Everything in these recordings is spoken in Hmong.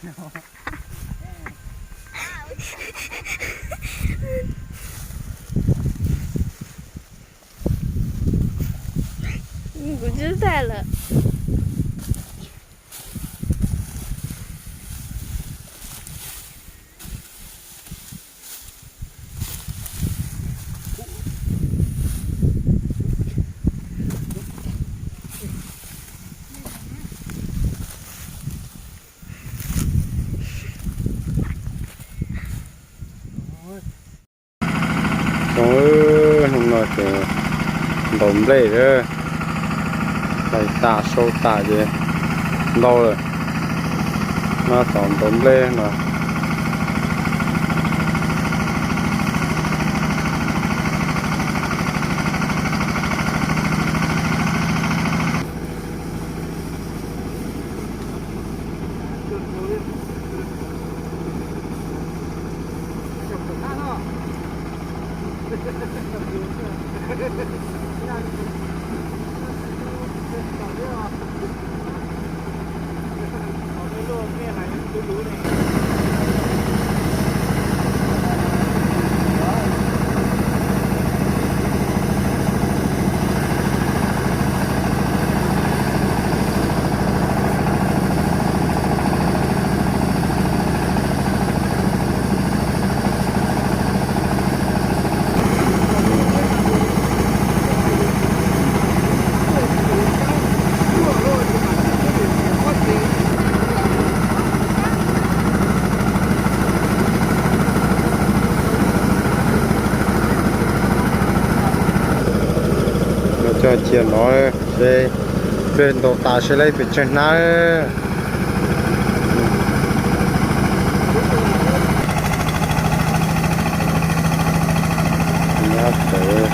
Kuv twb tag lawm. Zoo, hnub no ces ntaus nplej lawm, hlais tas sau tas ces ntau lawm, no tos ntaus nplej no. Coj cia no, seb pliag ntaus tas seb lawv pes tsawg hnab. Nyab tawv.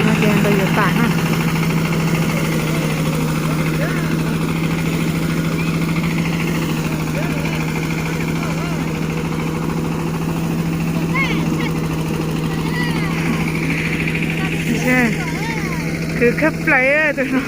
No ces ntaus yuav tas na. Kwv khab plaws tus no.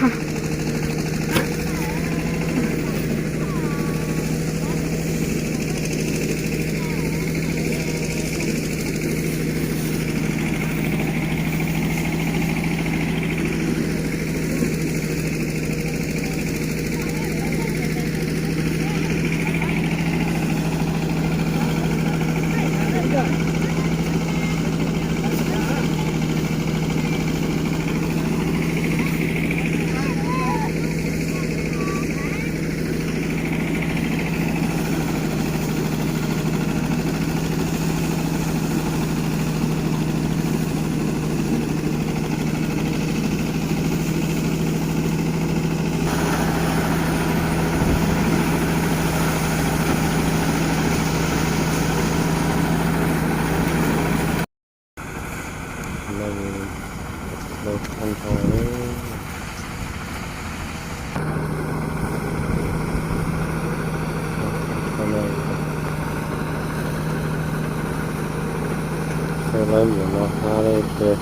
Lawv mus no hab li ces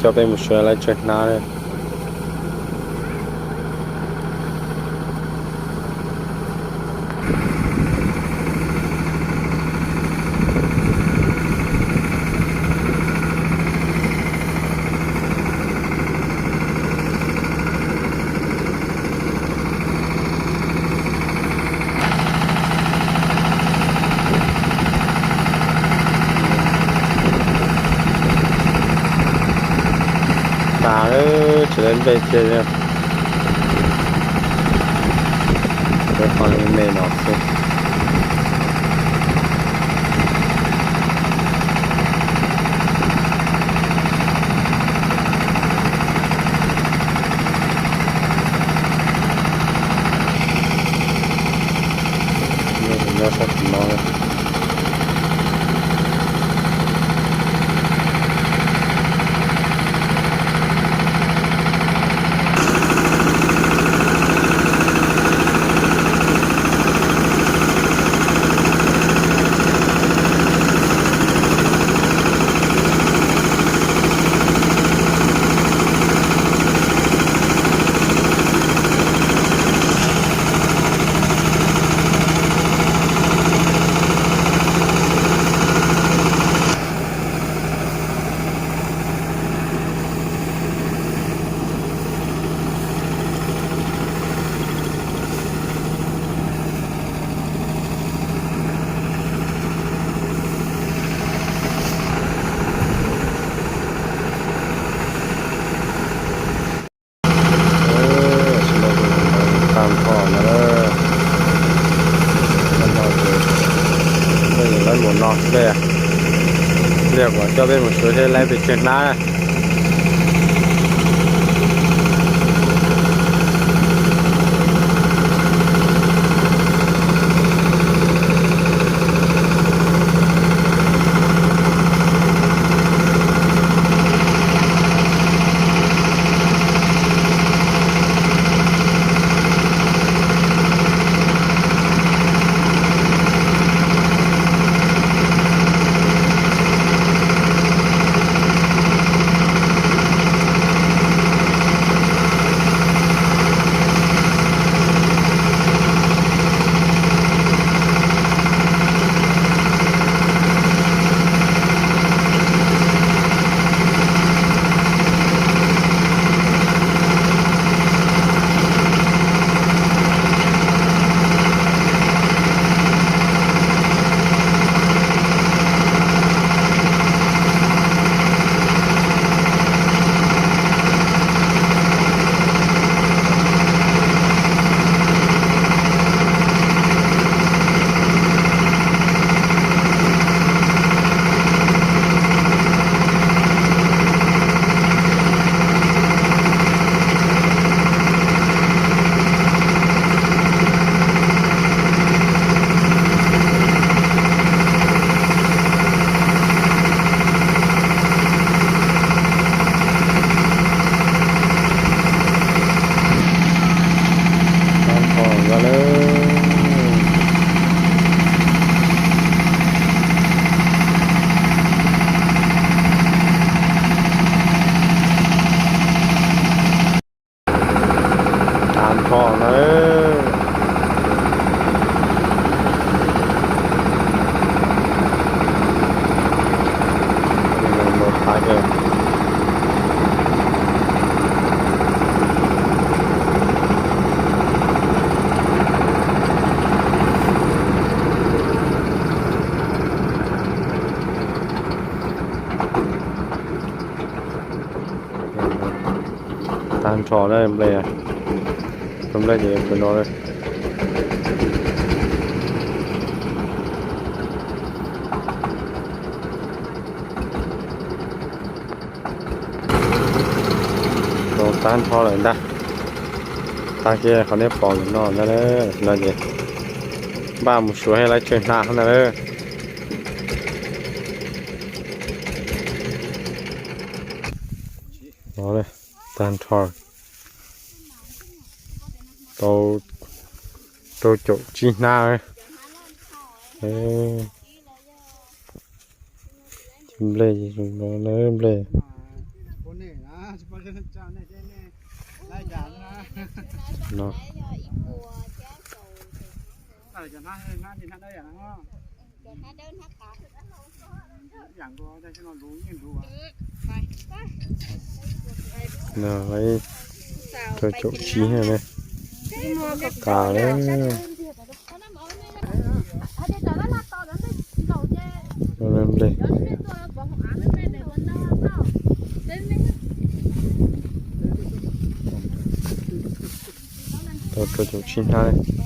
Coj peb mus sawv lawv tsawg hnab. Tag, tsis tau nplej kiag li. Peb qhov me me no xwb. Nyob sab tim no. Tag nrho na, tag nrho ces peb yuav lawv mus no xwb. Liaj kuv coj peb mus sawv seb lawv pes tsawg hnab. Tag nrho lawm. Tag nrho na. Tag nrho na nplej. Tus nplej ces tus no. Tau tag nrho lawm ntag. Tag kiag qhov nej pom ntawm no ntag. No ces npaj mus suav seb lawv tsawg hnab ntag. Tag nrho tau rau caum tsib hnab. Nplej, nplej. No. No, rau caum tsib na. Qas na. Nplej. Tau rau caum tsib hnab.